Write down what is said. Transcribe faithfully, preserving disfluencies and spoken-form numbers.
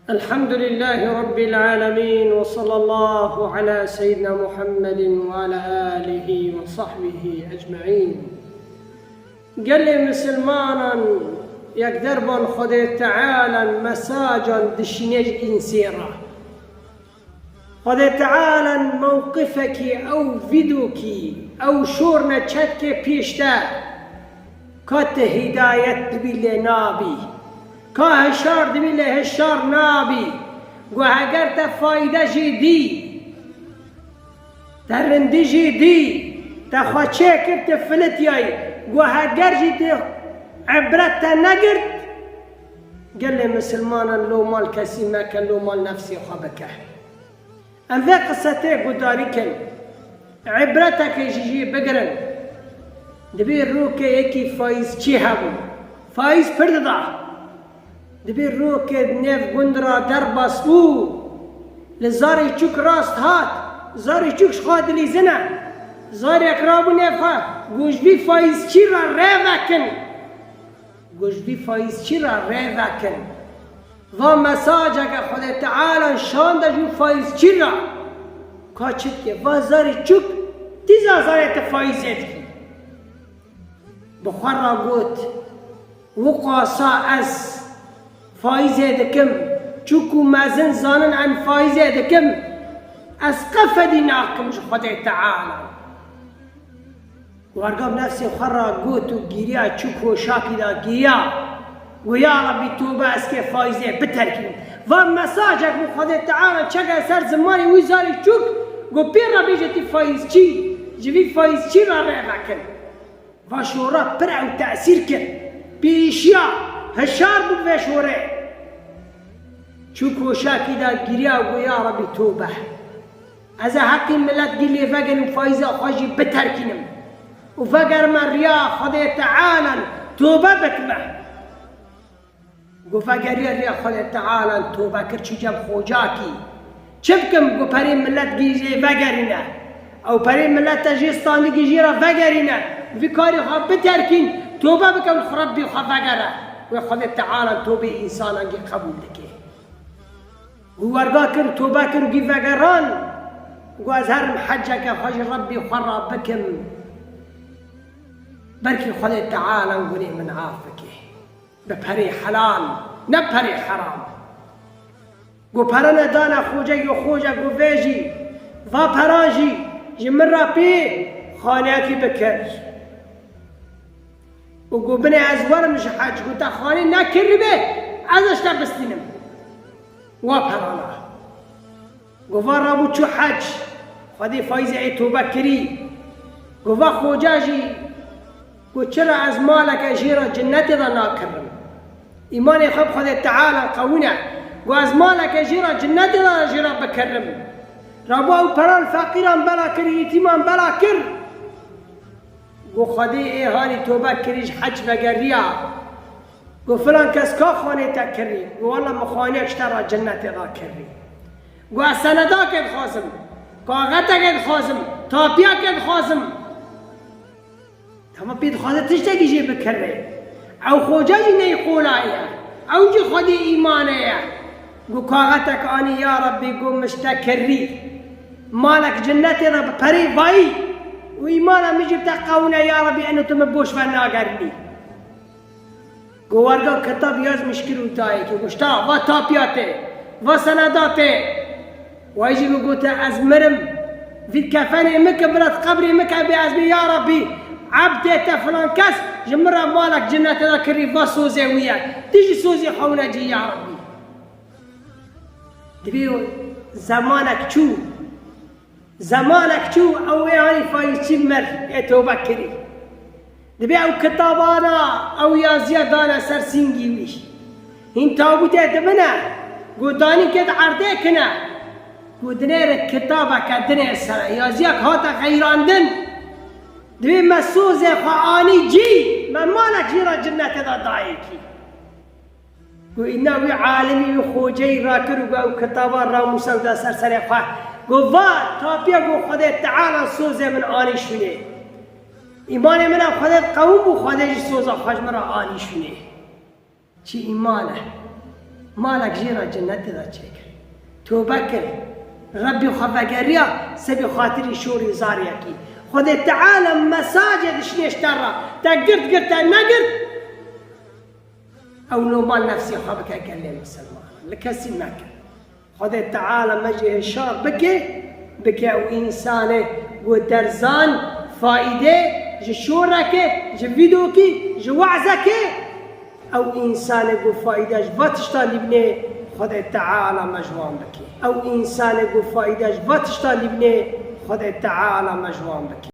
الحمد لله رب العالمين، وصلى الله على سيدنا محمد وعلى آله وصحبه أجمعين. Gelê misilmanan yekderban Xwedê Teala mesacan dişîne ji însê re. Xwedê Teala mewqifekî ew vîdokî ew şorne çetkê pêş te, ka te hîdayet dibî lê nabî, ka hişar dibî lê hişar nabî, ku heger te fayde jî dî, te rindî jî dî, te xwe çêkir, te filitiyayî, ku heger jî te ibret te negirt, gelê misilmanan lo mal kesî meke, lo mal nefsê xwe bike. Em vê qisetê gudarî kin. Îbretekê ji jî bigirin. Dibê rokê yekî faîzçî hebû. Faîz pir dida. Dibê rokê nêv gund ra derbas bû. Li zarê çûk rast hat. Zarê çûk ji xwe dilîzine. Zarek rabû nêv xwe. Got ji vî faîzçî re rê vekin. Got ji vî faîzçî re rê vekin. Va mesajeke Xwedê Teala şande ji faîzçî re. Ka çi dike? Va zarê çûk, tîza zarê te faîzê dikî. Bi xwe re got, wiqasa ez faîzê dikim, çûk û mezin zanin em faîzê dikim, ez qefedî nakim ji Xwedê Teala. Werga bi nefsê xwe re got û giriya, çû koşakî de giriya. Got, ya Rebbî, tobe, ez kê faîzê biterkînim. Va mesajek bû Xwedê Teala çeke ser zimanê wî zarê çûk, got, pê re bêje tî faîzçî, ji vî faîzçî re rê vekin. Va şora pir ew tesîr kir. Pêşiya hişar bû vê şorê. Çû koşakî de giriya û got, ya Rebbî, tobe. Ez ê heqî milet gî lê vegerim, faîza xwe jî biterkînim û vegerime riya Xwedê Teala, tobe bikime. Got vegeriye riya Xwedê Teala, tobe kir, çû cem xocakî. Çi bikim, got perê milet gî jê vegerîne. Ew perê milet te jê standî gî jê re vegerîne. Vî karî xwe biterkîn, tobe bikim, xwe Rebbî xwe vegere. Wê Xwedê Teala tobê însanan gî qebûl dike. Û werga kir, tobe kir û gî vegeran. Got ez herim heceke xwe ji Rebbî xwe re bikim. Belkî Xwedê Teala gunê min af bike. Bi perê helal, ne perê heram. Got perane dane xoce, yo xoce, got vê jî, va peran jî ji min re pê xaneyekî bikir. Û got binê ez werim ji hec, got te xanê nekiribê, ez ji te bistînim. Wa perana. Got va rabû çû hec, Xwedê faîzê ê tobe kirî. Got va xoca jî, got çira ez maleke jê re cinnetê de nakirim. Îmanê xwe bi Xwedê Teala qewîne. Got ez maleke jê re cinnetê de jê re bikirim. Rabû ew peran feqîran bela kir, yetîman bela kir. Got Xwedê ê hanî tobe kirî, ji hec vegeriya. Got filan kes ka xanê te kirî? Got wela min xaneyek ji te re cinnetê de kirî. Got ez senedakê dixwazim, kaxeteke dixwazim, tapiyeke dixwazim. Dema pê dixwaze tiştekî jê bikirê. Ew xoca jî ney qolayê ye. Ew jî Xwedê îmane ye. Got kaxetek anî, ya Rebbî, got min ji te kirî. Malek cinnetê de bi perê vayî û îmana min jî bi te qewine, ya Rebbî, eno tu min boş ve nagerînî. Got werga kitab yazmiş kir û dayê kê, got şta va tapiya tê, va seneda tê. Wayî jî min gote ez mirim, vî kefenê min ke bira di qebrê min ke bê ez bê ya Rebbî, ebdê te filan kes ji min re malek cinnetê de kirî, va sozê wî ye. Tu jî sozê xwe wine cî ya Rebbî. Dibê zemanek çû. Zemanek çû, ew ê anî fayîzçî mir, ê tobe kirî. Dibê ew kitaba ana, ew yaziya dane ser sîngî wî. Hîn tabûtê dibine, got danîkê di erdê kine. Got dinêre kitabeke dinê sere, yaziyek hate xeyrandin. Dibê me sozê xwe anî cî, me malek jî re cinnetê de dayê kî. Got, îna wî alimî, wî xoceyî rakir û got, ew kitaba ramûse û da ser serê xwe. Got, va, tapiya got, Xwedê Teala sozê min anî şûnê. Îmanê min a Xwedê qewim bû, Xwedê jî soza xwe ji min re anî şûnê. Çi îman e? Malek jê re cenetê de çêkir. Tobe kir. Rebbî xwe vegeriya, sebî xatirî şorî zariyekî. Xwedê Teala mesajê dişinê ji te re. Te girt, girt, te negirt. Ew loma nefsê xwe bike gelê misilman. Li kesî meke. Xwedê Teala me jî hişar bike, bike ew însanê ku derzan faîdê ji şorekê, ji vîdokî, ji wezekê. Ew însanê ku faîde ji va tişta lîbnê, Xwedê Teala me ji wan bike. Ew însanê ku faîde ji va tişta lîbnê, Xwedê Teala me ji wan bike.